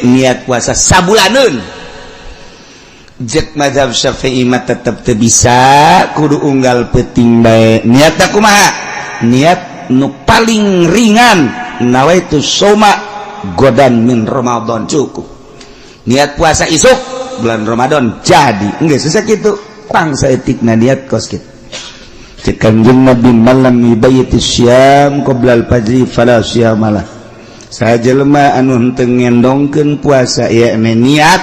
Niat puasa sabulaneun. Jek mazhab Syafi'i mah tetep teu bisa, kudu unggal peuting bae. Niatna kumaha? Niat nu paling ringan, nawaitu soma godan min Ramadan, cukup. Niat puasa isuk bulan Ramadan jadi. Enggak susah gitu. Pangsa etikna niat kos kitu. Cek Kanjeng Nabi, man lam yubayyiti syam qoblal fajri fala syamalah. Saha jelema anu henteu ngendongkeun puasa, yakni niat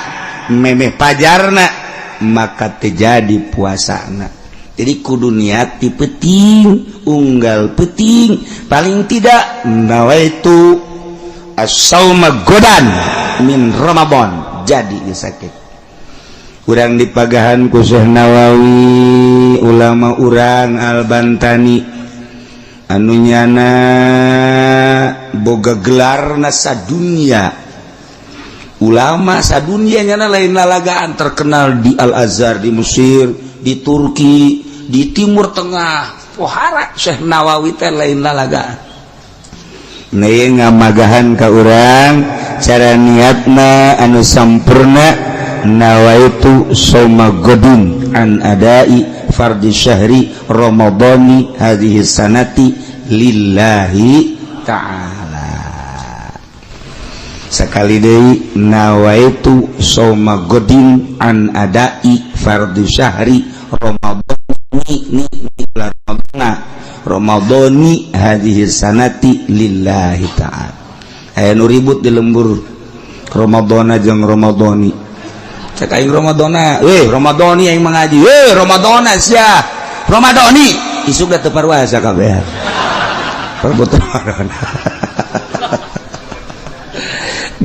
memeh pajarna, maka terjadi puasana. Jadi kudu niat di peting, unggal peting, paling tidak nawaitu as-sauma godan min Ramadan, jadi sakit. Kurang dipagahan ku Syekh Nawawi, ulama urang Albantani anu nyana boga gelarna sadunya, ulama sadunia, nyana lain lalagaan, terkenal di Al Azhar di Mesir, di Turki, di Timur Tengah. Pohara Syekh Nawawi teh lain lalagaan. Nih ngamagahan ka urang cara niatna anu sampurna, nawaitu soma godin an adai fardi syahri ramadhani hadhihi sanati lillahi ta'ala. Sekali deui, nawaitu soma godin an adai fardi syahri ramadhani ni ramadhana ramadhani hadhihi sanati lillahi ta'ala. Aya nu ribut di lembur, Ramadhana jeung Ramadhani. Cek aing Ramadhana, eh Ramadhani aing mengaji, eh Ramadhana sia Ramadhani, isuk da teu parwasa kabeh perebut Ramadhana.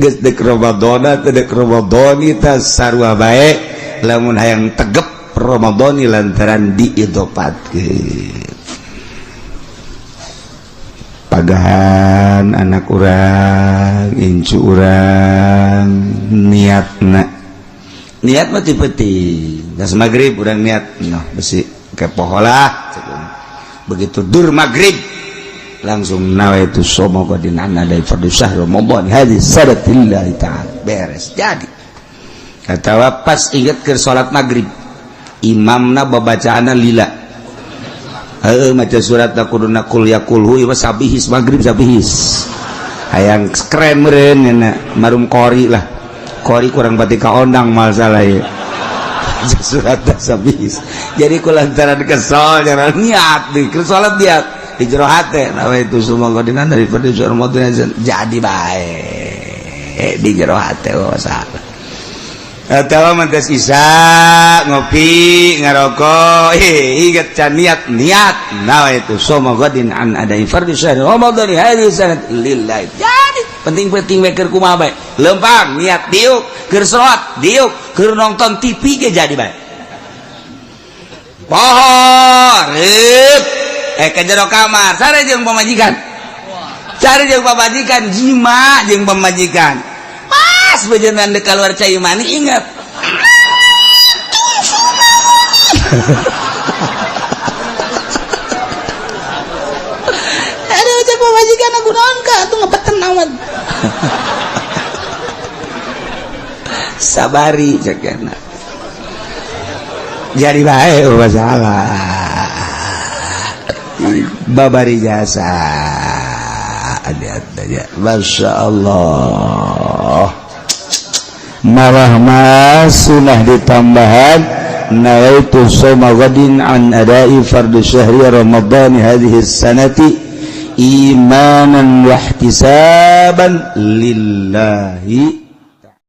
Geus dek Ramadhana teu dek Ramadhani, tah sarua bae. Lamun hayang tegep Ramadhani lantaran diidopatkeun. Pagahan anak urang, incu urang, niatna, niat mah ti peuting. Geus maghrib urang niat, noh besi kepoho lah. Begitu dur maghrib langsung nawaitu soma qadin an adai fardhu syahr Ramadan hadis sadatillahi ta'ala, beres jadi. Atawa pas inget ke salat maghrib, imamna babacaanna lila, heuh, maca surat kuduna kul ya kulhu, ieu sabihis maghrib sabihis, hayang keren meureun nya, marum qori lah, qori kurang pati kaondang mal salah ieu surat sabihis. Jadi kulantaran kesel jangan niat di keur salat, niat di jero hate nawaitu soma qadinan dari fardhu syahr Ramadan, jadi bae di jero hate, oh salah. Atau mantas isa ngopi ngarokok, eh ingat can niat, niat nawaitu soma qadin an adai fardhu syahr Ramadan hadhihi sanat lillahi, jadi penting-penting we keur kumaha bae lempang niat diuk, keur salat diuk, keur nonton TV ge jadi bae. Poho reup eh ke jero kamar, sare jeung pamajikan, cari jeung pamajikan, jima jeung pamajikan. Pas bejenan dek keluar cai mani, ingat. Aduh, cek pamajikan, aku naon ka atuh ngepeten amat. Sabari cek enak jadi bae, oh, masalah babari jasa ada aja. Masya Allah, malah masunah ditambahan nawaitu soma ghadin an adai fardu syahri Ramadan hadhihi sanati imanan wa ihtisaban lillahi.